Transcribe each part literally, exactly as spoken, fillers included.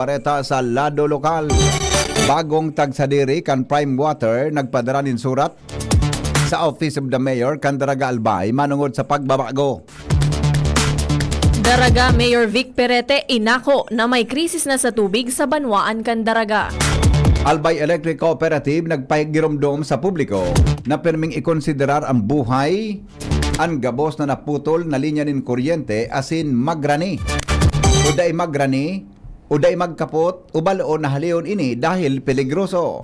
Bareta sa lado lokal. Bagong tagsadiri kan Prime Water nagpadara nin surat sa Office of the Mayor kan Daraga Albay manungod sa pagbabago. Daraga Mayor Vic Perete inako na may krisis na sa tubig sa banwaan kan Daraga. Albay Electric Cooperative nagpahigiromdom sa publiko na pirming ikonsiderar ang buhay an gabos na naputol na linya nin kuryente asin magrani o dai magrani o dai magkapot o bal-on na haleon ini dahil peligroso.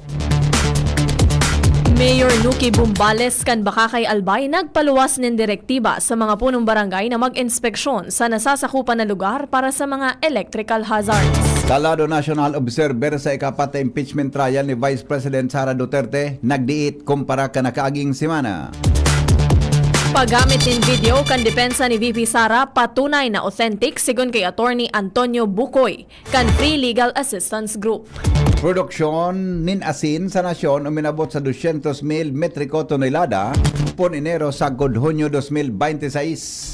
Mayor Nuki Bumbales kan Bacacay Albay nagpaluwas nin direktiba sa mga punong barangay na mag-inspeksyon sa nasasakupan na lugar para sa mga electrical hazards. Sa lado national, observer sa ikapat na impeachment trial ni Vice President Sara Duterte nagdiit kumpara kan nakaaging semana. Paggamit nin video kan depensa ni V P Sara patunay na authentic, sigon kay Attorney Antonio Bucoy kan Free Legal Assistance Group. Produksyon nin asin sa nasyon uminabot sa dosyentos mil metriko tonelada pon Enero sagkod Hunyo dos mil baynte sais.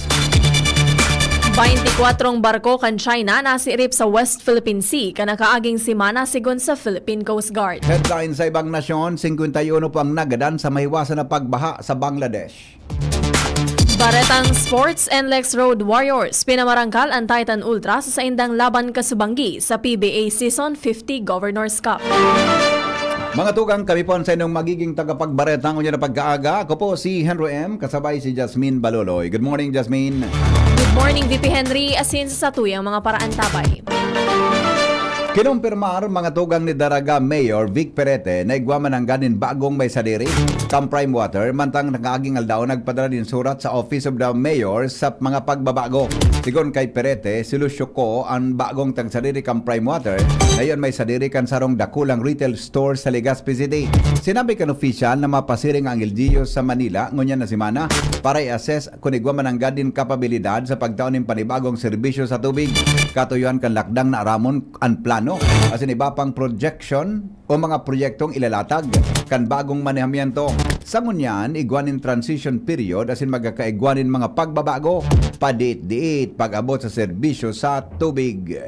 Baynti kwatro barko kan China nasirip sa West Philippine Sea kan nakaaging semana, sigon sa Philippine Coast Guard. Headline sa ibang nasyon, singkwenta y uno po ang nagadan sa mahiwasan na pagbaha sa Bangladesh. Baretang Sports, NLEX Road Warriors pinamarangkal an Titan Ultra sa saindang laban kasubanggi sa P B A Season fifty Governor's Cup. Mga tugang, kami po ang sa inyong magiging tagapagbareta ngunyan na pagkaaga. Ako po si Henry M, kasabay si Jasmine Baloloy. Good morning, Jasmine. Good morning, V P Henry. Asin sa satuyang mga paraantabay. Kinumpirmar, mga tugang, ni Daraga Mayor Vic Perete na igwa man nanggad nin bagong may sadiri kan Prime Water, mantang nakaaging aldaw nagpadara nin surat sa Office of the Mayor sa mga pagbabago. Sigon kay Perete, si Lucio Co ang bagong tagsadiri kan Prime Water, na iyan may sadiri kan sarong dakulang retail store sa Legazpi City. Sinabi kan opisyal na mapasiring ang L G U sa Manila ngunyan na semana para i-assess kun igwa man nanggad nin kapabilidad sa pagtao nin panibagong serbisyo sa tubig. Katuyohan kan lakdang na aramon an plano asin iba pang projection o mga proyektong ilalatag kan bagong manehamiento. Sa ngunyan, igwa nin transition period asin magkakaigwa nin mga pagbabago, padiit-diit pag-abot sa serbisyo sa tubig.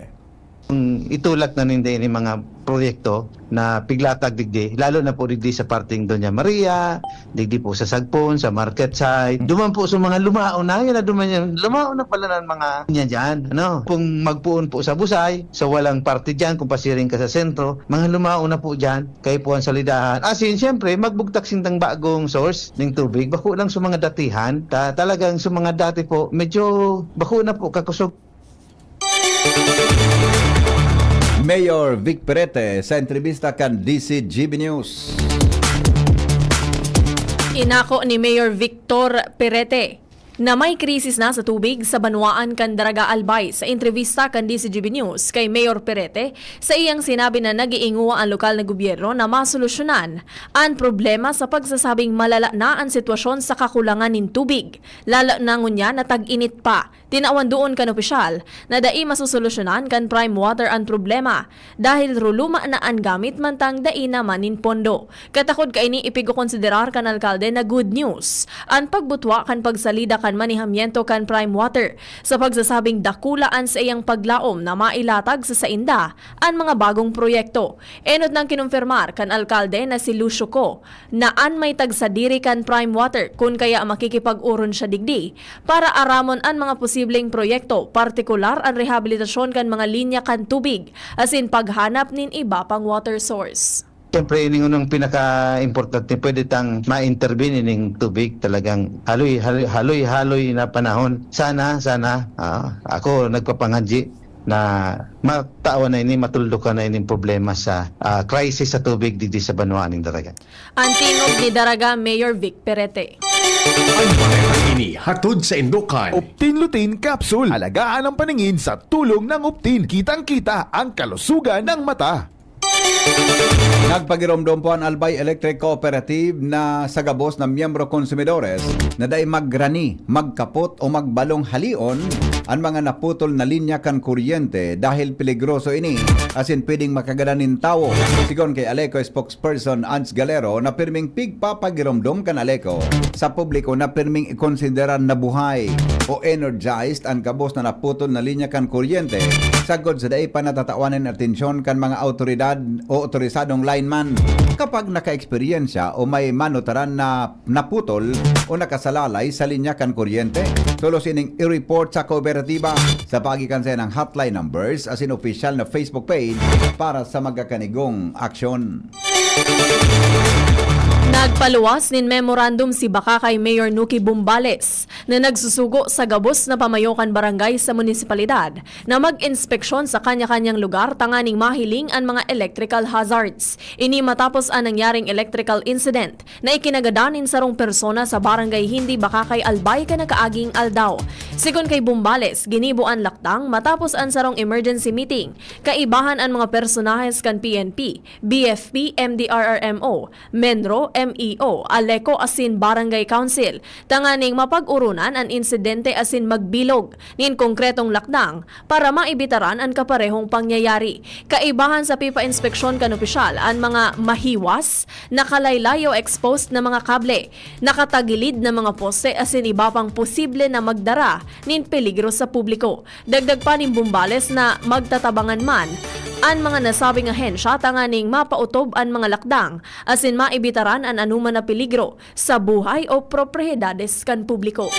Ang itulak na ninda ini mga proyekto na piglatag digdi, lalo na po digdi sa parting Doña Maria, digdi po sa Sagpon, sa market side. Duman po sa mga lumaon na, yan na duman yan. Lumaon na pala ng mga niya dyan. Ano? Kung magpoon po sa Busay, sa walang parte dyan, kung pasiring ka sa sentro, mga lumaon na po dyan, kay po ang salidahan. As in, siyempre, magbugtak sindang bagong source ng tubig. Bako lang sa mga datihan. Ta talagang sa mga dati po, medyo bako na po kakusog. Mayor Vic Perete sa entrebista kan D C G B News. Inako ni Mayor Victor Perete na may krisis na sa tubig sa banwaan kan Daraga Albay. Sa entrebista kan D C G B News kay Mayor Perete, sa iyang sinabi na nag-iinguwa ang lokal na gobyerno na masolusyonan an problema sa pagsasabing malala na an sitwasyon sa kakulangan nin tubig, lalo na ngunyan na tag-init pa. Tinawan doon kan opisyal na dai masosolusyonan kan Prime Water an problema dahil ruluma na an gamit mantang dai naman nin pondo. Katakod kaini, ipigkokonsiderar kan alkalde na good news an pagbutwa kan pagsalida kan manehamiento kan Prime Water sa pagsasabing dakula an saiyang paglaom na mailatag sa sainda an mga bagong proyekto. Enot nang kinumpirmar kan alkalde na si Lucio Co na an may tagsadiri kan Prime Water, kun kaya makikipag-oron siya digdi para aramon an mga posibleng proyekto, partikular an rehabilitasyon kan mga linya kan tubig, asin paghanap nin iba pang water source. Siyempre, ining unang pinaka-importante, pwede tang ma-intervene ining tubig. Talagang haloy, haloy, haloy, haloy na panahon. Sana, sana, ah, ako nagpapangadyi na matawan na ini, matuldukan na ining problema sa, ah, crisis sa tubig digdi sa banwaan nin Daraga. An tingog ni Daraga Mayor Vic Perete. Ang baretang ini hatod saindo kan Optin Lutein Capsule. Alagaan ang paningin sa tulong ng Optin. Kitang-kita ang kalusugan ng mata. Nagpagiromdom po an Albay Electric Cooperative na sa gabos na miyembro konsumidores na dai magrani, magkapot o magbalong halion an mga naputol na linya kan kuryente dahil peligroso ini asin pwedeng makagadan nin tawo. Sigon kay Aleco spokesperson Ans Galero na pirming pigpapagiromdom kan Aleco sa publiko na pirming ikonsiderar na buhay o energized an gabos na naputol na linya kan kuryente sagkod sa dai pa natatawan nin atensyon kan mga awtoridad o otorisadong lineman kapag nakaeksperyensya o may manutaran na naputol o nakasalalay sa linya kan kuryente. Tolos ining i-report sa kooperatiba sa paagi kan saindang hotline numbers asin opisyal na Facebook page para sa magakanigong aksyon. Nagpaluwas nin memorandum si Bacacay Mayor Nuki Bumbales na nagsusugo sa gabos na pamayo kan barangay sa munisipalidad na mag-inspeksyon sa kanya-kanyang lugar tanganing mahiling an mga electrical hazards. Ini matapos an nangyaring electrical incident na ikinagadan nin sarong persona sa Barangay Hindi, Bacacay, Albay kan nakaaging aldaw. Sigon kay Bumbales, ginibo an lakdang matapos an sarong emergency meeting. Kaibahan an mga personahes kan P N P, B F P, M D R R M O, MENRO, M E O, Aleco asin Barangay Council tanganing mapag-oronan an insidente asin magbilog nin konkretong lakdang para maibitaran an kaparehong pangyayari. Kaibahan sa pipa-inspeksyon kan opisyal an mga mahiwas, nakalaylay o exposed na mga kable, nakatagilid na mga poste asin iba pang posible na magdara nin peligro sa publiko. Dagdag pa nin Bumbales na magtatabangan man an mga nasabing ahensya tanganing mapaotob an mga lakdang asin maibitaran an anoman na peligro sa buhay o propriedades kan publiko.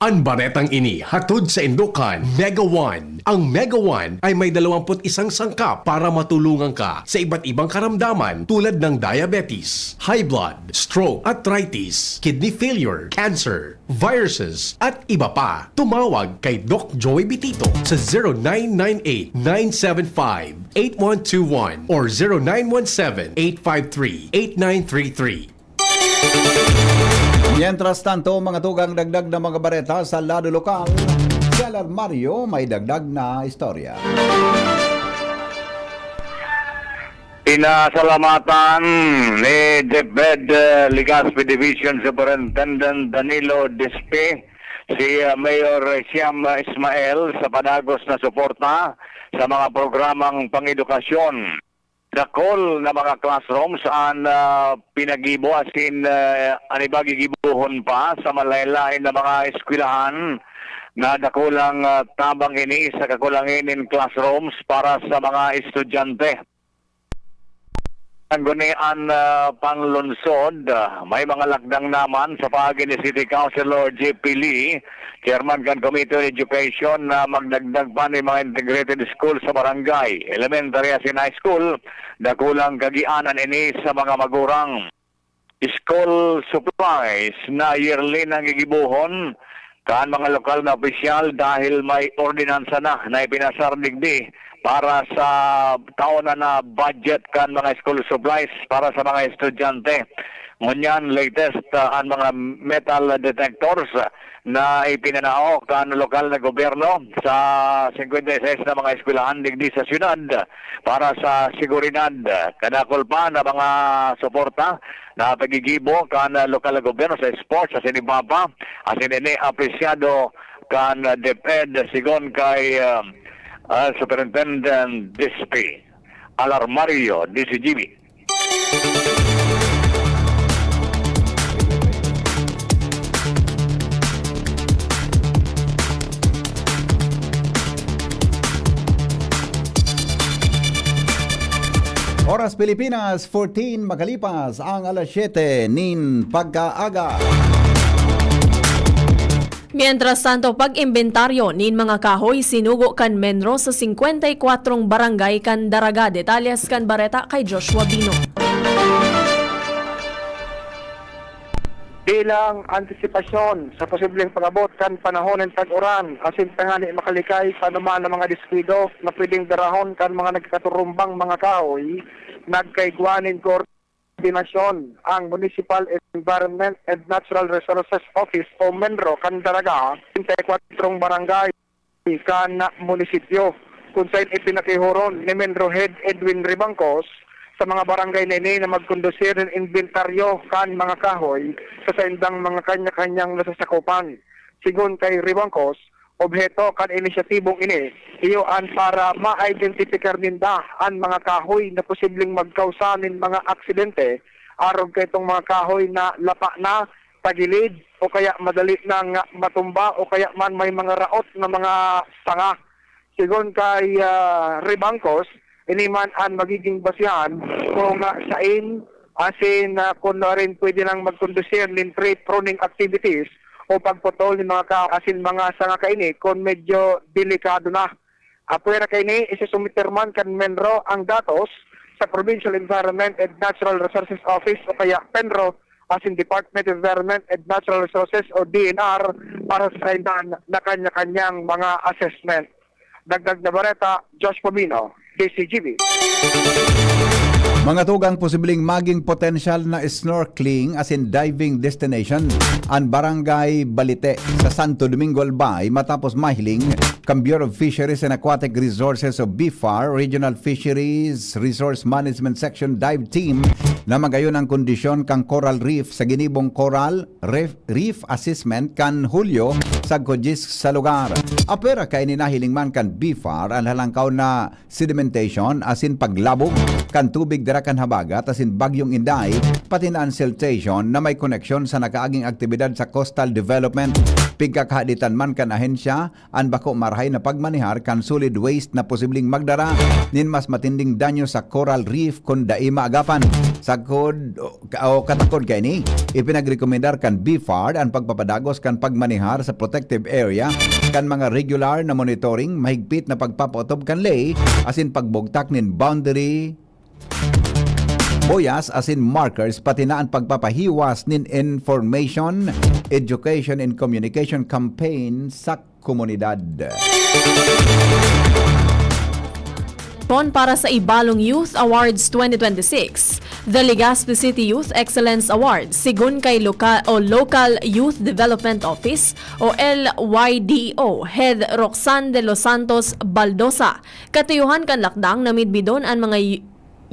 An baretang ini hatod saindo kan Mega One. Ang Mega One ay may dalawampu't isang sangkap para matulungan ka sa iba't ibang karamdaman tulad ng diabetes, high blood, stroke, arthritis, kidney failure, cancer, viruses, at iba pa. Tumawag kay Doc Joey Bitito sa zero nine nine eight, nine seven five, eight one two one or zero nine one seven, eight five three, eight nine three three. Mientras tanto, mga tugang, dagdag na mga bareta sa lado lokal, si Alarmario may dagdag na istorya. Pinasalamatan ni DepEd, eh, Legazpi Division Superintendent Danilo Dispe si, ah, Mayor Siam Ismael sa padagos na suporta sa mga programang pangedukasyon. Dakul na mga classrooms an, ah, pinagibo asin, ah, an iba gigibohon pa sa malaen-laen na mga eskwelahan na dakulang, ah, tabang ini sa kakulangan nin classrooms para sa mga estudyante. Sanggunian, ah, panlungsod, ah, may mga lakdang naman sa paagi ni City Councilor J P Lee, chairman kan Committee on Education, na magdagdag pa nin mga integrated school sa barangay, elementary asin high school. Dakulang kagianan ini sa mga magurang. School supplies na yearly nang gigibohon kan mga lokal na opisyal dahil may ordinansa na na ipinasar digdi para sa taon na na budget kan mga school supplies para sa mga estudyante. Ngunyan, latest, ah, an mga metal detectors na ipinanao kan lokal na gobyerno sa singkwenta y seis na mga eskwelahan digdi sa syudad para sa seguridad. Kadakul pa na mga suporta na pagigibo kan lokal na gobyerno sa sports asin iba pa, asin ini apresyado kan DepEd, sigon kay, ah, ah, Superintendent Dispe Alarmario, D C G B. Oras Pilipinas, fourteen makalipas ang alas siyete nin pagkaaga. Mientras tanto, pag-imbentaryo nin mga kahoy sinugo kan MENRO sa singkwenta y kwatro barangay kan Daraga. Detalles kan bareta kay Joshua Bino. Bilang antisipasyon sa posibleng pag-abot kan panahon nin tag-uran, asin tangani makalikay sa anoman na mga diskwido na pwedeng darahon kan mga nagkaturumbang mga kahoy, nagkaigwa nin koordinasyon ang Municipal Environment and Natural Resources Office o MENRO kan Daraga, singkwenta y kwatro barangay kan munisipyo, kun saen ipinakihoron ni MENRO Head Edwin Ribangcos sa mga barangay na ini na magkondusir nin imbentaryo kan mga kahoy sa saindang mga kanya-kanyang nasasakupan. Sigon kay Ribangcos, Obheto kan inisyatibong ini iyo an para ma-identifikar ninda an mga kahoy na posibleng magkausa nin mga aksidente, arog kaitong mga kahoy na lapa na, tagilid, o kaya madali nang matumba o kaya man may mga raot na mga sanga. Sigon kay, ah, Rebangcos, ini man an magiging basehan kung, ah, sain asin, ah, kun nuarin pwede nang magkondusir nin tree pruning activities o pagputol nin mga ka-, asin mga sanga kaini kun medyo delikado na. Apwera kaini, isusumiter man kan MENRO ang datos sa Provincial Environment and Natural Resources Office o kaya PENRO asin Department of Environment and Natural Resources o D N R para sa saindan na kanya-kanyang mga assessment. Dagdag na bareta, Josh Pomino, D C G B. Mga tugang, posibleng maging potensyal na snorkeling asin diving destination an Barangay Balite sa Santo Domingo, Albay, matapos mahiling kan Bureau of Fisheries and Aquatic Resources o BFAR Regional Fisheries Resource Management Section Dive Team na magayon ang kondisyon kan coral reef sa ginibong coral reef, reef assessment kan Hulyo sagkod diyes sa lugar. Apwera kaini, nahiling man kan BFAR an halangkaw na sedimentation asin paglabog kan tubig dira kan habagat asin Bagyong Inday, pati na an siltation na may koneksyon sa nakaaging aktibidad sa coastal development. Pigkakahaditan man kan ahensya an bako marahay na pagmanehar kan solid waste na posibleng magdara nin mas matinding danyo sa coral reef kun dai maagapan. Sagkod o, o katakod kaini, ipinagrekomendar kan BFAR an pagpapadagos kan pagmanehar sa protective area kan mga regular na monitoring, mahigpit na pagpapaotob kan ley, asin pagbugtak nin boundary boyas asin markers, pati na an pagpapahiwas nin information, education and communication campaign sa komunidad. Pon para sa Ibalong Youth Awards twenty twenty-six, the Legazpi City Youth Excellence Awards, sigun kay loka-, o Local Youth Development Office o L Y D O Head Roxanne De Los Santos Baldosa, katuyuhan kan lakdang na midbidon an mga y-,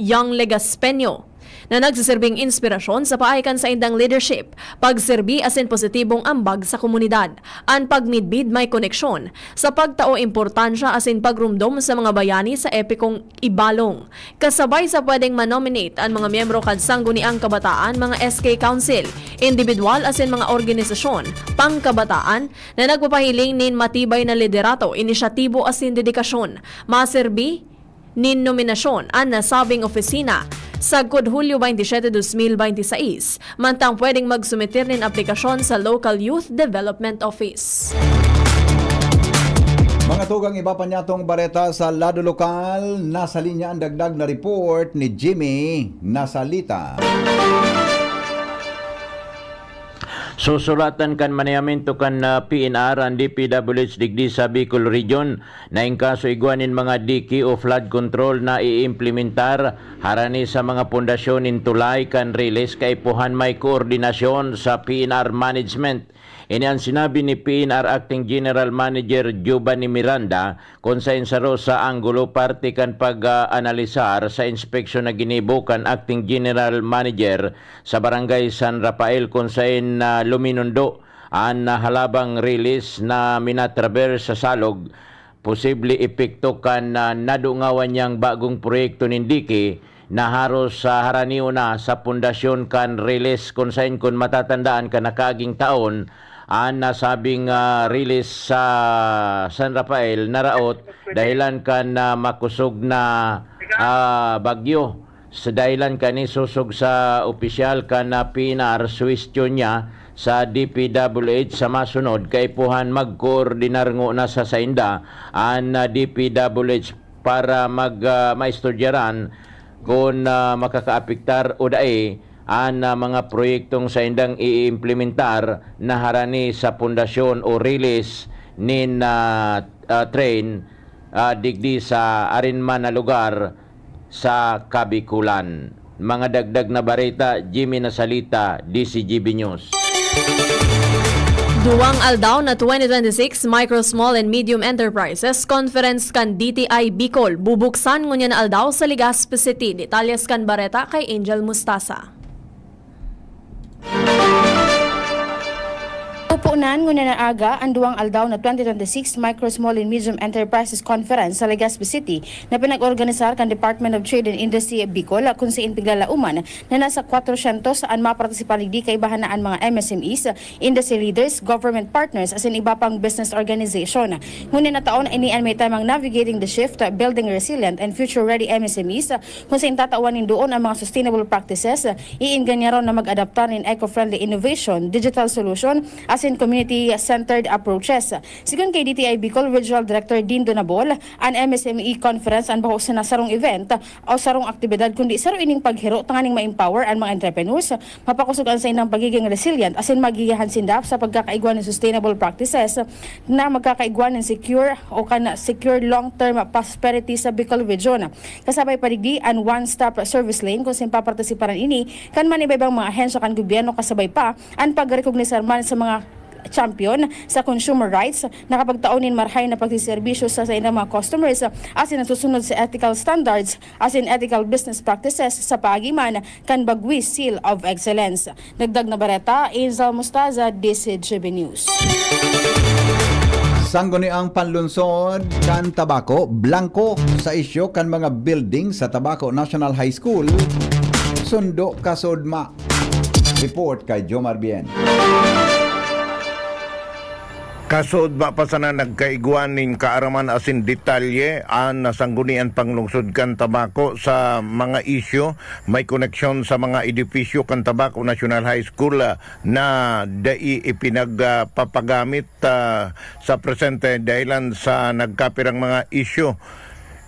young Legazpeño na nagsiserbing inspirasyon sa paagi kan saindang leadership, pagserbi asin positibong ambag sa komunidad. An pagmidbid may koneksyon sa pagtao importansya asin pagrumdom sa mga bayani sa epikong Ibalong. Kasabay sa pwedeng ma-nominate an mga miyembro kan Sangguniang Kabataan, mga S K Council, indibidwal asin mga organisasyon pangkabataan na nagpapahiling nin matibay na liderato, inisyatibo asin dedikasyon. Maserbi nin nominasyon an nasabing opisina sagkod Hulyo veintisiete, dos mil veintiseis, mantang pwedeng magsumiter nin aplikasyon sa Local Youth Development Office. Mga tugang, iba pa niyatong bareta sa lado lokal. Nasa linya ang dagdag na report ni Jimmy Nasalita. Susulatan kan manehamiento kan, ah, P N R an D P W H digdi sa Bicol Region na in kaso igwa nin mga dike o flood control na iimplementar harani sa mga pundasyon nin tulay kan riles, kaipuhan may koordinasyon sa P N R management. Ini an sinabi ni P N R Acting General Manager Giovanni Miranda, kun saen saro sa anggulo parte kan pag-aanalisar sa inspeksyon na ginibo kan Acting General Manager sa Barangay San Rafael, kun saen na luminundo an halabang riles na minatraverse sa salog, posible epekto kan, ah, nadungawan niyang bagong proyekto nin dike na haros, ah, haranion na sa pundasyon kan riles, kun saen, kun matatandaan, kan nakaaging taon, an nasabing, ah, riles sa San Rafael naraot dahilan kan, ah, makosog na, ah, bagyo. Sa dahilan kani, sosog sa opisyal kan, ah, P N R, suwestyon niya sa D P W H sa masunod, kaipuhan magkoordinar ngona sa sainda an, ah, D P W H para mag, ah, maestudyaran kun, ah, makakaapektar o dai an, ah, mga proyektong saindang iimplementar na harani sa pundasyon o riles nin, ah, ah, train, ah, digdi sa arin man na lugar sa Kabikulan. Mga dagdag na bareta, Jimmy Nasalita, D C G B News. Duwang aldaw na twenty twenty-six Micro, Small and Medium Enterprises Conference kan D T I Bicol bubuksan ngunyan na aldaw sa Legazpi City. Detalles kan bareta kay Angel Mustasa. Opo, Ngunyan na aga, an duwang aldaw na twenty twenty-six Micro, Small and Medium Enterprises Conference sa Legazpi City na pinag-organisar kan Department of Trade and Industry Bicol, kun sain piglalauman na nasa kwatrosyentos an mapartisipar digdi, kaibahan na an mga M S M Es, industry leaders, government partners, asin iba pang business organization. Ngunyan na taon, ini an may temang Navigating the Shift, Building Resilient and Future Ready M S M Es, kun sain tatawan nin duon ang mga sustainable practices, iingganyaron na mag-adaptar nin eco-friendly innovation, digital solution, asin community-centered approaches. Sigon kay D T I Bicol Regional Director Dean Donabol, an M S M E Conference an bako sana sarong event o sarong aktibidad, kundi saro ining paghiro tanganing ma-empower an mga entrepreneurs, mapakosog an saindang pagiging resilient, asin magigihan sinda sa pagkakaigwa nin sustainable practices na magkakaigwa nin secure o kan secure long-term prosperity sa Bicol Region. Kasabay pa digdi an one-stop service lane, kun sain papartisiparan ini kan manibaybang mga ahensya kan gobyerno, kasabay pa an pag-recognize man sa mga champion sa consumer rights, nakapagtao nin marahay na pagsiserbisyo sa saindang mga customers, asin nasusunod sa ethical standards asin ethical business practices sa paagi man kan Bagwis Seal of Excellence. Dagdag na bareta, Hazel Mostaza, D C G B News. Sangguniang panlunsod kan tabako, blangko sa isyu kan mga building sa Tabaco National High School, sundo kasudma. Report kay Jomar Bien. Kasudma pa sana nagkaigwa nin kaaraman asin detalye an Sangguniang Panglungsod kan Tabaco sa mga isyu may koneksyon sa mga edipisyo kan Tabaco National High School, ah, na dai ipinagpapagamit, ah, sa presente dahilan sa nagkapirang mga isyu.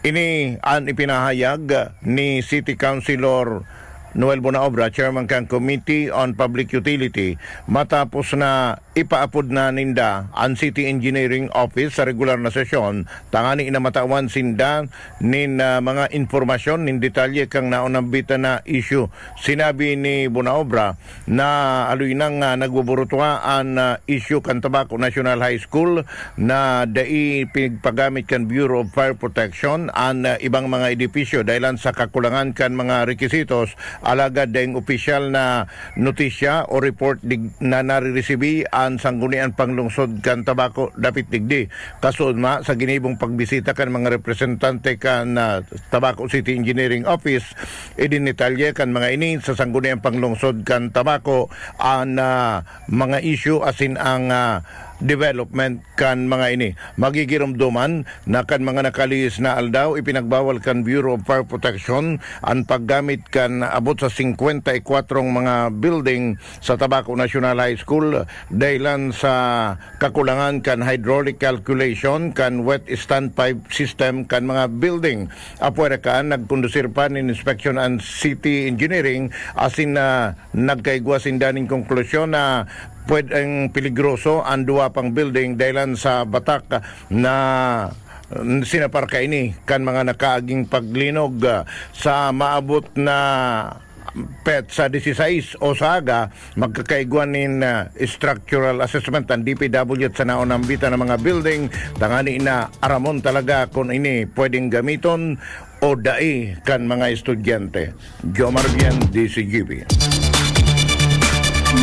Ini an ipinahayag ni City Councilor Noel Bonaobra, Chairman kan Committee on Public Utility, matapos na ipaapod na ninda an City Engineering Office sa regular na sesyon, tangani na matawan sinda nin, ah, mga impormasyon nin detalye kan naunambitan na isyu. Sinabi ni Bonaobra na aloy nang, ah, nagbuburutwa an, ah, isyu kan Tabaco National High School na dai pigpagamit kan Bureau of Fire Protection an, ah, ibang mga edipisyo dahilan sa kakulangan kan mga rekisitos, alagad daing opisyal na notisya o report dig-, na nariresibi an Sangguniang Panglungsod kan Tabaco dapit digdi. Kasudma sa ginibong pagbisita kan mga representante kan, ah, Tabaco City Engineering Office, idinitalye kan mga ini sa Sangguniang Panglungsod kan Tabaco an, ah, mga isyu asin ang, ah, development kan mga ini. Magigiromdoman na kan mga nakalihis na aldaw, ipinagbawal kan Bureau of Fire Protection an paggamit kan abot sa singkwenta y kwatro mga building sa Tabaco National High School dahilan sa kakulangan kan hydraulic calculation kan wet standpipe system kan mga building. Apwera kan nagkondusir pa nin inspeksyon an City Engineering asin na nagkaigwa sinda nin konklusyon na pwedeng peligroso an duwa pang building dahilan sa batak na sinapar kaini kan mga nakaaging paglinog, ah, sa maabot na petsa disisais o sa aga, magkakaigwa nin, ah, structural assessment ang D P W at sa naunambitan ng mga building, tangani na aramon talaga kung ini pwedeng gamiton o dai kan mga estudyante. Jomar Bien, D C G B.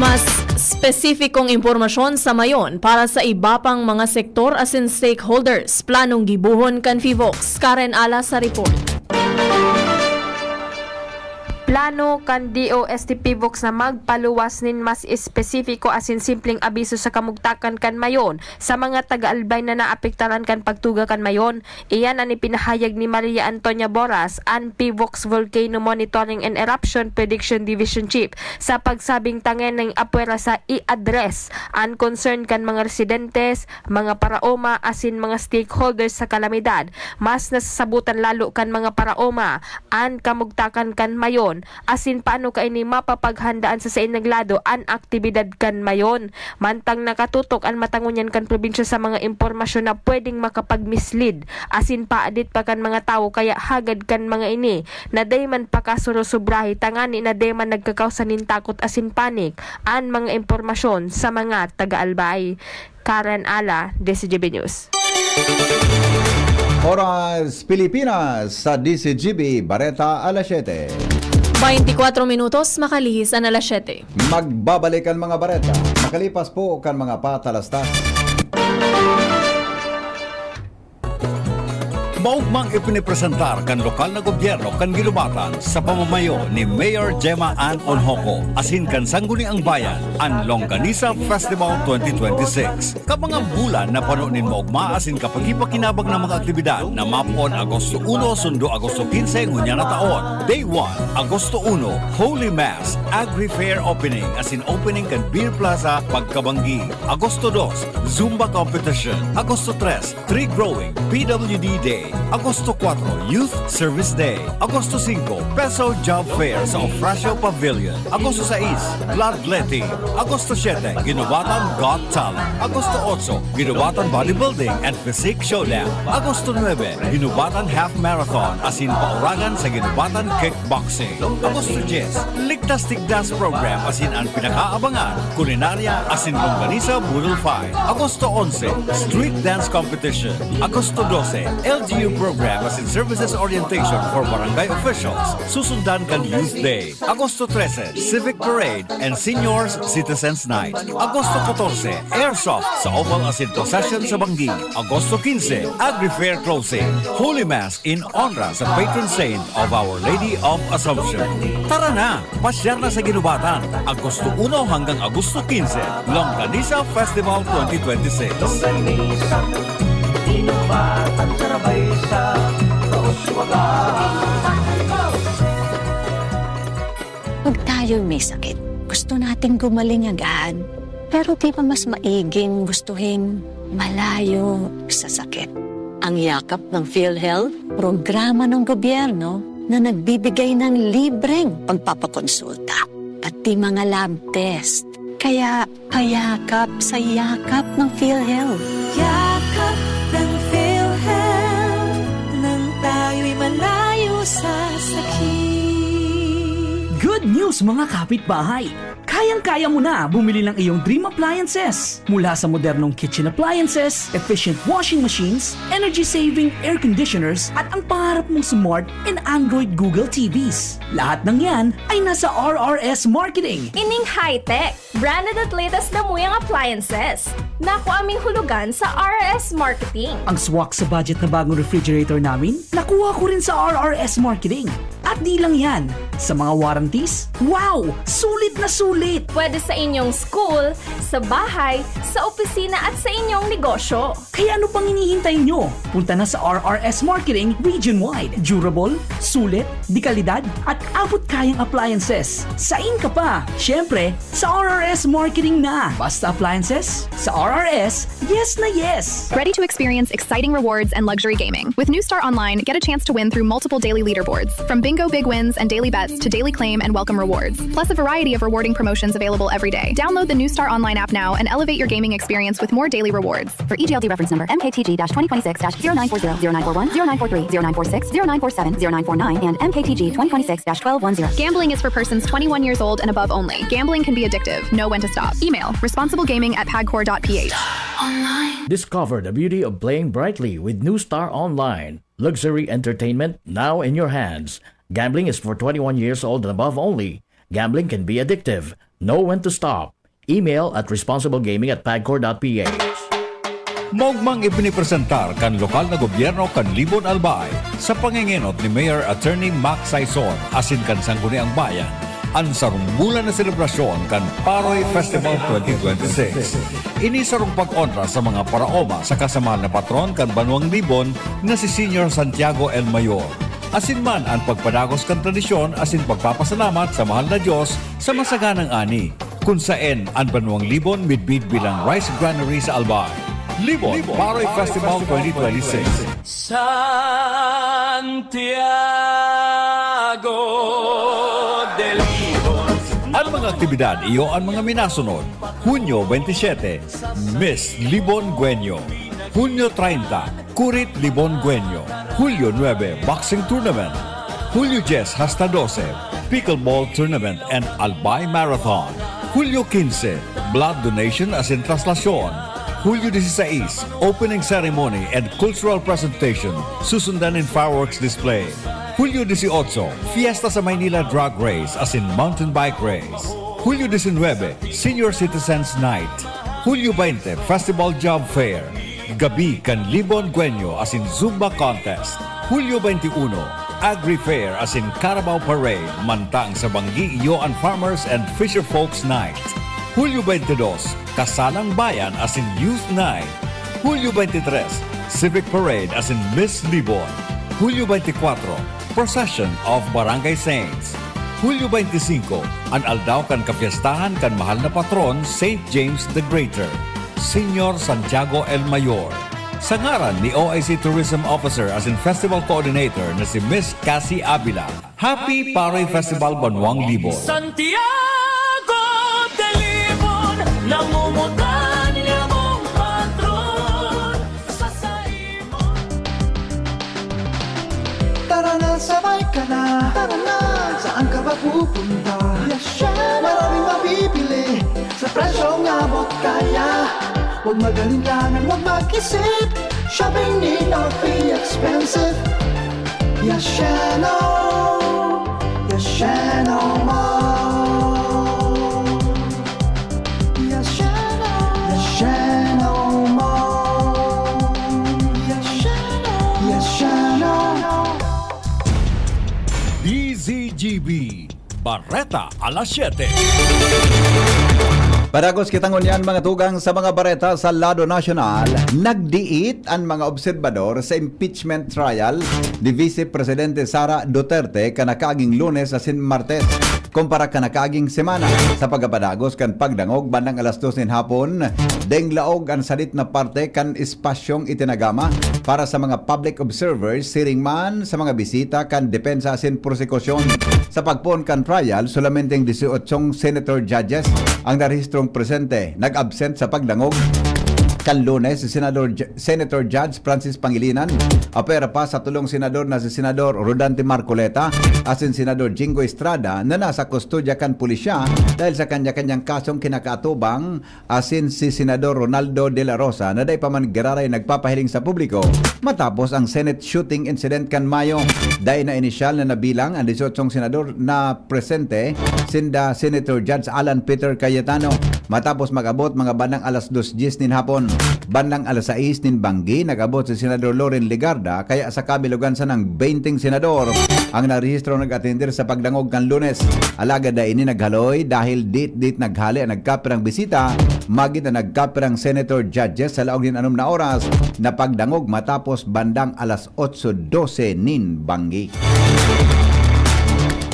Mas espesipikong impormasyon sa mayon para sa iba pang mga sektor asin stakeholders, planong gibohon kan Fivox. Karen Ala sa report. Plano kan D O S T Fivox na magpaluwas nin mas espesipiko asin simpleng abiso sa kamugtakan kan mayon sa mga taga-Albay na naapektaran kan pagtuga kan mayon. Iyan an ipinahayag ni Maria Antonia Boras, an Fivox Volcano Monitoring and Eruption Prediction Division Chief, sa pagsabing tangani nin apwera sa i-address an concern kan mga residentes, mga paraoma asin mga stakeholders sa kalamidad. Mas nasasabotan lalo kan mga paraoma an kamugtakan kan mayon asin paano kaini mapapaghandaan sa saindang lado an aktibidad kan mayon. Mantang nakatutok an mata ngunyan kan probinsya sa mga impormasyon na pwedeng makapag-mislead asin paadit pa kan mga tawo, kaya hagad kan mga ini na dai man pakasurosobrahi tangani na dai man nagkakausa nin takot asin panik an mga impormasyon sa mga taga-Albay. Karen Ala, D C G B News. Oras Pilipinas sa D C G B, Bareta alas siyete. Baintikwatro minutos, makalihis an alas siyete. Magbabalik ang mga bareta. Kalipas po kan mga patalastas. Maugmang ipinipresentar kan lokal na gobyerno kan Guinobatan sa pamamayo ni Mayor Gemma Ann Onhoco asin kan Sangguniang Bayan an Longganisa Festival twenty twenty-six. Ka mga bulan na pano nin maugma asin kapagi-pakinabang na mga aktibidad na mapoon Agosto uno sundo Agosto quince ngunyan na taon. Day one, Agosto uno, Holy Mass, Agri Fair Opening asin opening kan Beer Plaza pagkabanggi. Agosto dos, Zumba Competition. Agosto tres, Tree Growing, P W D Day. Agosto cuatro, Youth Service Day. Agosto cinco, Peso Job Fair sa Ofracio Pavilion. Agosto sais, Bloodletting. Agosto siete, Guinobatan Got Talent. Agosto otso, Guinobatan Bodybuilding and Physique Showdown. Agosto nuebe, Guinobatan Half Marathon asin pauragan sa Guinobatan Kickboxing. Agosto dyes, Ligtas Tigdas Program asin an pinakaabangan, kulinarya asin longganisa boodle fight. Agosto onse, Street Dance Competition. Agosto dose, L G U Program asin Services Orientation for Barangay Officials. Susundan kan Youth Day. Agosto trese, Civic Parade and Seniors Citizens Night. Agosto katorse, Airsoft sa Oval asin Procession sa Banggi. Agosto quince, Agri Fair Closing. Holy Mass in honra sa patron saint of Our Lady of Assumption. Tara na! Pasyar na sa Guinobatan, Agosto uno hanggang Agosto quince, Longganisa Festival twenty twenty-six. Longganisa, Guinobatan, sarabay sa kauswagan. Pag tayo'y may sakit, gusto nating gumaling agad. Pero di ba mas maiging gustuhin malayo sa sakit? Ang yakap ng PhilHealth, programa ng gobyerno na nagbibigay ng libreng pagpapakonsulta, pati mga lab test. Kaya payakap sa yakap ng PhilHealth. Yakap ng PhilHealth, nang tayo'y malayo sa sakit. Good news, mga kapitbahay! Kayang-kaya mo na bumili ng iyong dream appliances. Mula sa modernong kitchen appliances, efficient washing machines, energy-saving air conditioners, at ang pangarap mong smart and Android Google T Vs. Lahat ng yan ay nasa R R S Marketing. Ining high-tech, branded at latest na muyang appliances. Nakuha ming hulugan sa R R S Marketing. Ang swak sa budget na bagong refrigerator namin, nakuha ko rin sa R R S Marketing. At di lang yan, sa mga warranties, wow! Sulit na sulit! Pwede sa inyong school, sa bahay, sa opisina at sa inyong negosyo. Kaya ano pang hinihintay nyo? Punta na sa R R S Marketing region-wide. Durable, sulit, de kalidad, at abot kayang appliances. Sain ka pa? Siyempre, sa R R S Marketing na. Basta appliances, sa R R S, yes na yes! Ready to experience exciting rewards and luxury gaming? With New Star Online, get a chance to win through multiple daily leaderboards, from bingo big wins and daily bets to daily claim and welcome rewards, plus a variety of rewarding promotions available every day. Download the New Star Online app now and elevate your gaming experience with more daily rewards. For E G L D reference number M K T G dash twenty twenty-six dash zero nine four zero, zero nine four one, zero nine four three, zero nine four six, zero nine four seven, zero nine four nine, and M K T G twenty twenty-six dash twelve one zero. Gambling is for persons twenty-one years old and above only. Gambling can be addictive. Know when to stop. Email responsible gaming at pagcor dot P H. Discover the beauty of playing brightly with New Star Online. Luxury entertainment now in your hands. Gambling is for twenty-one years old and above only. Gambling can be addictive. Know when to stop. Email at responsiblegaming at pagcor dot P H. Maugmang ipinipresentar kan lokal na gobyerno kan Libon, Albay, sa pangengenot ni Mayor Attorney Mac Saison asin kan Sangguniang Bayan, an sarong bulan na selebrasyon kan Paroy Festival twenty twenty-six. Ini sarong pag-onra sa mga paraoma saka sa mahal na patron kan banwang Libon na si Señor Santiago el Mayor, asin man an pagpadagos kan tradisyon asin pagpapasalamat sa mahal na Dios sa masaganang ani, kun saen an banwang Libon midbid bilang rice granary sa Albay. Libon Paroy Festival twenty twenty-six. Santiago de Libon. An mga aktibidad iyo an mga minasunod: Hunyo twenty-siete, Miss Libon Guenyo. Hunyo treinta, Kurit Libon Guenyo. Hulyo nuebe, Boxing Tournament. Hulyo dyes hasta dose, Pickleball Tournament and Albay Marathon. Hulyo quince, Blood Donation asin Traslasyon. Hulyo dieciséis, Opening Ceremony and Cultural Presentation, susundan nin fireworks display. Hulyo dieciocho, Fiesta sa Maynila Drag Race asin Mountain Bike Race. Hulyo diecinueve, Senior Citizens Night. Hulyo veinte, Festival Job Fair. Gabi kan Libon Guenyo asin Zumba Contest. Hulyo veintiuno, Agri Fair asin Carabao Parade, mantang sa Banggi iyo an Farmers and Fisher Folks Night. Hulyo veintidós, Kasalang Bayan asin Youth Night. Hulyo veintitrés, Civic Parade asin Miss Libon. Hulyo veintikwatro, Procession of Barangay Saints. Hulyo veinticinco, an aldaw kan kapyestahan kan mahal na patron, Saint James the Greater, Señor Santiago el Mayor. Sa ngaran ni O I C Tourism Officer asin Festival Coordinator na si Miss Cassie Avila, Happy Paroy Festival Banwang Libon! Santiago de Libon, nangungutan niya mong patron sa saimo. Tara na, sabay ka na. Tara na, saan ka ba pupunta? Yes, chef. Maraming mabibili sa presyong abot kaya. Huwag mag-alinlangan, huwag mag-isip. Shopping need not be expensive. Yasheno, Yasheno Mall. Yasheno, Yasheno Mall. Yasheno, Yasheno. D Z G B, Bareta alas siyete. Padagos kita ngunyan, mga tugang, sa mga bareta sa lado nasyonal. Nagdiit an mga obserbador sa impeachment trial ni Vice Presidente Sara Duterte kan nakaaging Lunes asin Martes, kumpara kan nakaaging semana. Sa pagkapadagos kan pagdangog bandang alas dos nin hapon, deng laog an sadit na parte kan espasyong itinagama para sa mga public observers, siring man sa mga bisita kan depensa asin prosekusyon. Sa pagpoon kan trial, solamenteng dieciochong senator judges ang narehistrong presente. Nag-absent sa pagdangog kan Lunes si Senador J-, Senator Judge Francis Pangilinan, apwera pa sa tolong senador na si Senador Rodante Marcoleta asin Senador Jingo Estrada na nasa kustodya kan pulisya dahil sa kanya-kanyang kasong kinakaatubang, asin si Senador Ronaldo de la Rosa na dai pa man giraray nagpapahiling sa publiko matapos ang Senate shooting incident kan Mayo. Dai na inisyal na nabilang ang dieciochong senador na presente, sinda Senator Judge Alan Peter Cayetano. Matapos mag-abot mga bandang alas dos dyes nin hapon, bandang alas sais nin banggi, nag-abot si Senador Loren Legarda, kaya sa kabilugan sanang benteng senador ang narehistro nag-atender sa pagdangog kan Lunes. Alagad dai ini naghaloy dahil dit-dit naghale an nagkapirang bisita magin an nagkapirang senator judges sa laog nin anom na oras na pagdangog matapos bandang alas otso dose nin banggi.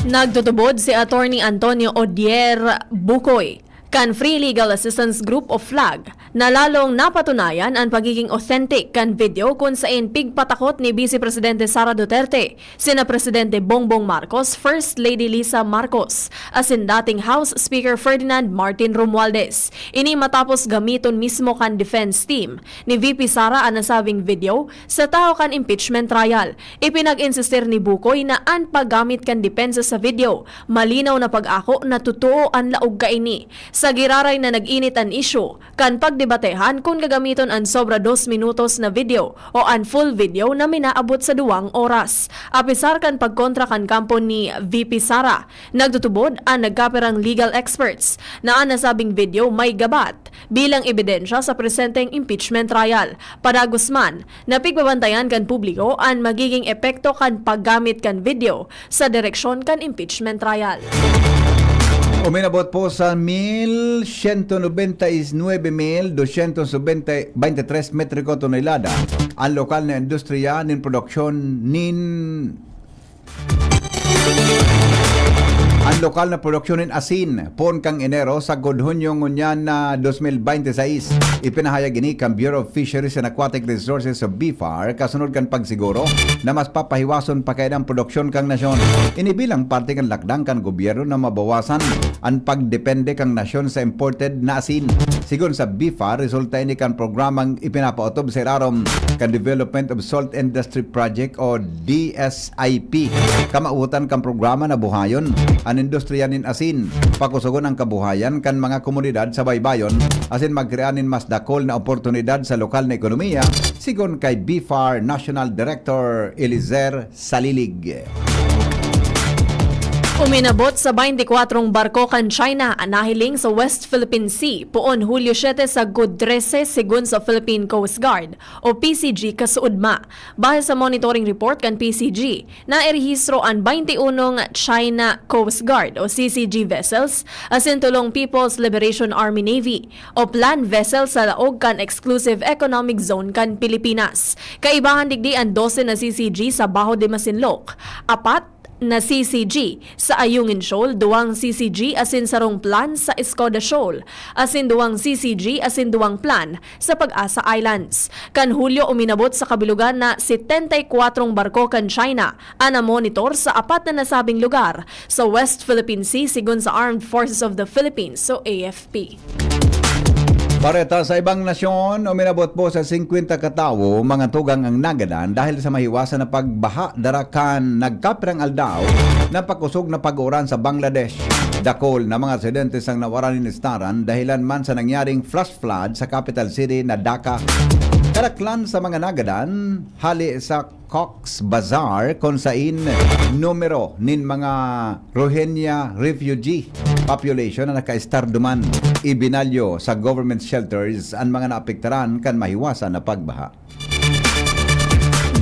Nagtutubod si Attorney Antonio Odier Bukoy kan Free Legal Assistance Group o flag na lalong napatunayan an pagiging authentic kan video kun saen pigpatakot ni Vice Presidente Sara Duterte sina Presidente Bongbong Marcos, First Lady Lisa Marcos, asin dating House Speaker Ferdinand Martin Romualdez. Ini matapos gamiton mismo kan defense team ni V P Sara an nasabing video sa tahaw kan impeachment trial. Ipinag-insistir ni Bukoy na an paggamit kan depensa sa video, malinaw na pag-ako na totoo an laog kaini. Sa giraray na nag-init an isyu, kan pagdebatehan kun gagamiton an sobra dos minutos na video o an full video na minaabot sa duwang oras. Apisar kan pagkontra kan kampo ni V P Sara, nagtutubod an nagkapirang legal experts na an nasabing video may gabat bilang ebidensya sa presenteng impeachment trial. Padagos man, napigbabantayan kan publiko an magiging epekto kan paggamit kan video sa direksyon kan impeachment trial. Uminabot po sa mil siyento nobenta y nuebe mil dosyentos bente, bente tres metriko tonelada ang lokal na industriya nin produksyon nin Ang lokal na produksyon nin asin, poon kan Enero sagkod Hunyo ngunyan na dos mil bente sais. Ipinahayag ini kan Bureau of Fisheries and Aquatic Resources o BFAR, kasunod kan pagsiguro na mas papahiwason pa kaiyan ang produksyon kan nasyon. Ini bilang parte kan lakdang kan gobyerno na mabawasan an pagdepende kan nasyon sa imported na asin. Sigon sa BFAR, resulta ini kan programang ipinapaotob sa irarom kan Development of Salt Industry Project o D S I P. Kamawotan kan programa na buhayon an industriya nin asin, pakusogon an kabuhayan kan mga komunidad sa baybayon, asin magkrea nin mas dakul na oportunidad sa lokal na ekonomiya, sigon kay BFAR National Director Elizer Salilig. Uminabot sa baynte kwatro barko kan China an nahiling sa West Philippine Sea poon Hulyo siete sagkod trese, segun sa Philippine Coast Guard o P C G kasuodma. Bahin sa monitoring report kan P C G, nairehistro an baynte unong China Coast Guard o C C G vessels asin tolong People's Liberation Army Navy o PLAN vessel sa laog kan Exclusive Economic Zone kan Pilipinas. Kaibahan digdi an dose na C C G sa Baho de Masinloc, apat na C C G sa Ayungin Shoal, duwang C C G asin sarong PLAN sa Escoda Shoal, asin duwang C C G asin duwang PLAN sa Pag-asa Islands. Kan Hulyo, uminabot sa kabilugan na setenta y kwatro barko kan China an namonitor sa apat na nasabing lugar sa West Philippine Sea, segun sa Armed Forces of the Philippines o A F P. Bareta sa ibang nasyon, uminabot po sa singkwenta katawo mga tugang ang nagadan dahil sa mahiwasan na pagbaha dara kan nagkapirang aldaw na pakosog na pag-uran sa Bangladesh. Dakul na mga residentes ang nawara nin estaran dahilan man sa nangyaring flash flood sa capital city na Dhaka. Karaklan sa mga nagadan, hali sa Cox Bazar, kun sain numero nin mga Rohingya refugee population na naka-estar duman. Ibinalyo sa government shelters an mga naapektaran kan mahiwasan na pagbaha.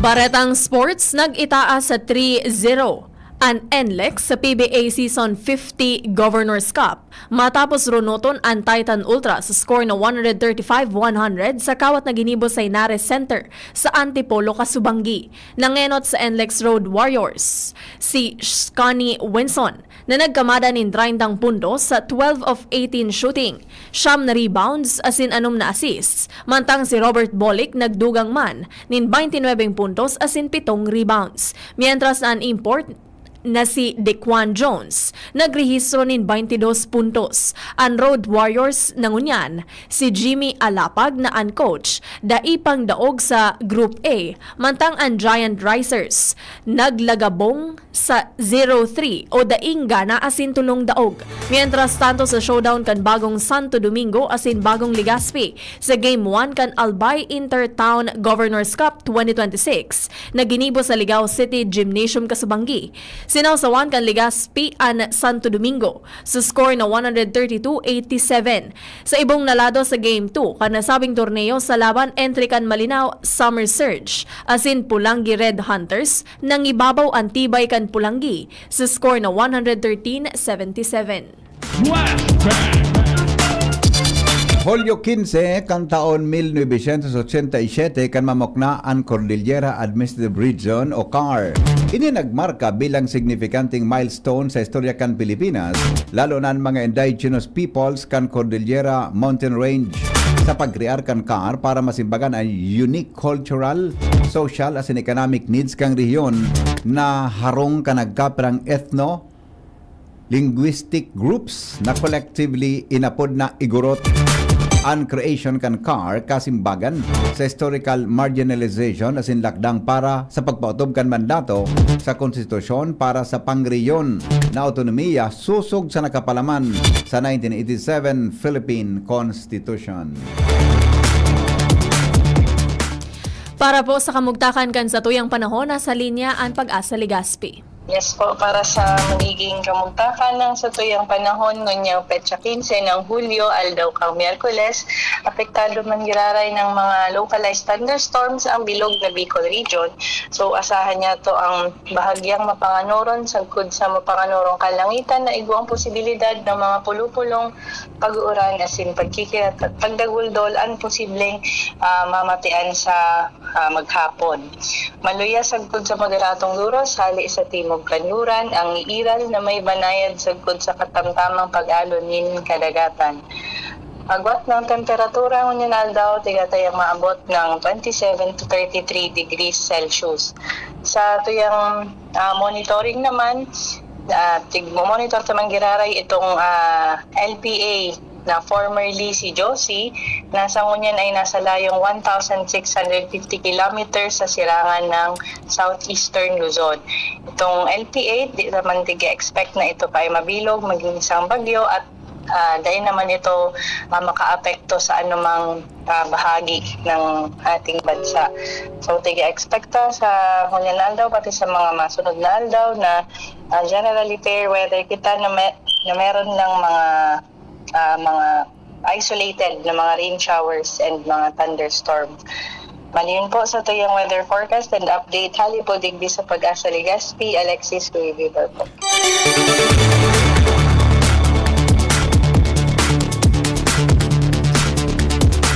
Baretang sports, nag-itaas sa three zero an NLEX sa P B A Season fifty Governor's Cup matapos runoton an Titan Ultra sa score na one hundred thirty-five one hundred sa kawat na ginibo sa Henares Center sa Antipolo, Casubangui. Nangenot sa NLEX Road Warriors si Scani Winson na nagkamada nin treyntang puntos sa twelve of eighteen shooting, siyam na rebounds asin anom na assists, mantang si Robert Bolick nagdugang man nin baynte nuebeng puntos asin pitong rebounds, mientras na an import na si Dequan Jones nagrehistro nin baynte dos puntos. An Road Warriors na ngunyan, si Jimmy Alapag na an coach, dai pang daog sa Group A, mantang an Giant Risers naglagabong sa zero three o daing gana asin tolong daog. Mientras tanto, sa showdown kan Bagong Santo Domingo asin Bagong Legazpi sa Game one kan Albay Intertown Governor's Cup twenty twenty-six na ginibo sa Ligao City Gymnasium, Casubangui, sinawsawan kan Legazpi an Santo Domingo sa score na one hundred thirty-two eighty-seven. Sa ibong na lado, sa Game two kan nasabing torneo, sa laban entre kan Malinao Summer Surge asin Polangui Red Hunters, nangibabaw an tibay kan Polangui sa score na one hundred thirteen seventy-seven. Flashback! Hulyo quince kan taon mil novecientos ochenta y siete kan mamukna an Cordillera Administrative Region o CAR. Ini nagmarka bilang signifikanteng milestone sa istorya kan Pilipinas, lalo na an mga indigenous peoples kan Cordillera Mountain Range. Sa pagkrear kan CAR para masimbagan an unique cultural, social asin economic needs kan rehiyon na harong kan nagkapirang ethno, linguistic groups na collectively inapod na Igorot. An creation kan CAR kasimbagan sa historical marginalization asin lakdang para sa pagpaotob kan mandato sa konstitusyon para sa pangrehiyon na autonomiya sosog sa nakapalaman sa nineteen eighty-seven Philippine Constitution. Para po sa kamugtakan kan satuyang panahon, nasa linya an Pag-asa Legazpi. Yes po, para sa magiging kamugtakan ng satuyang panahon, ngonyang petsa quince ng Hulyo, aldaw kang Miyerkules, apektado man giraray ng mga localized thunderstorms ang bilog na Bicol Region. So, asahan niya to ang bahagyang mapanganoron sagkod sa mapanganoron kalangitan na igwang posibilidad ng mga pulupulong pag-uuran asin pagkikirat at pagdaguldol ang posibleng, ah, mamatian sa, ah, maghapon. Maluya sagkod sa moderadong duros hali sa timog kanluran ang iiral na may banayad sagkod sa katamtamang pag-alon nin kadagatan. Agwat ng temperatura ngunyan aldaw, tigatayang maabot ng twenty-seven to thirty-three degrees Celsius. Sa tuyang, ah, monitoring naman, ah, tig-, monitor ta man giraray itong, ah, L P A na formerly si Josie, na sa ngunyan ay nasa layong one thousand six hundred fifty kilometers sa sirangan ng southeastern Luzon. Itong L P A, di naman tig-expect na ito pa ay mabilog, maging isang bagyo at ah, dai naman ito, ah, makaapekto sa anumang, ah, bahagi ng ating bansa. So, tig-expect ta sa ngunyan na aldaw, pati sa mga masunod na aldaw na, ah, generally fair weather kita na, me- na meron ng mga, ah, mga isolated na mga rain showers and mga thunderstorm. Maliyon po sa tuyang weather forecast and update, hali po digdi sa Pag-asa Legazpi, Alexis Cuevibor po.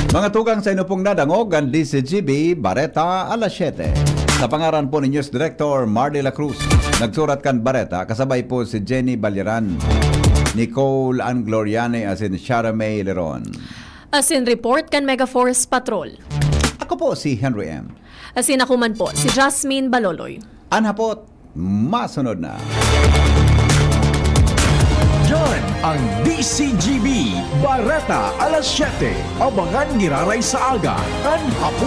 Mga tugang, sa inyo pong nadangog ang D C G B Bareta alas siyete. Sa pangaran po ni News Director Marley La Cruz, nagsurat kan Bareta, kasabay po si Jenny Balyeran, Nicole Angloriane asin Shara May Leron. Asin report kan Megaforce Patrol. Ako po si Henry M. Asin ako man po, si Jasmine Baloloy. An hapot, masunod na. Yan ang D C G B Bareta alas siyete. Abangan giraray sa aga, an hapon.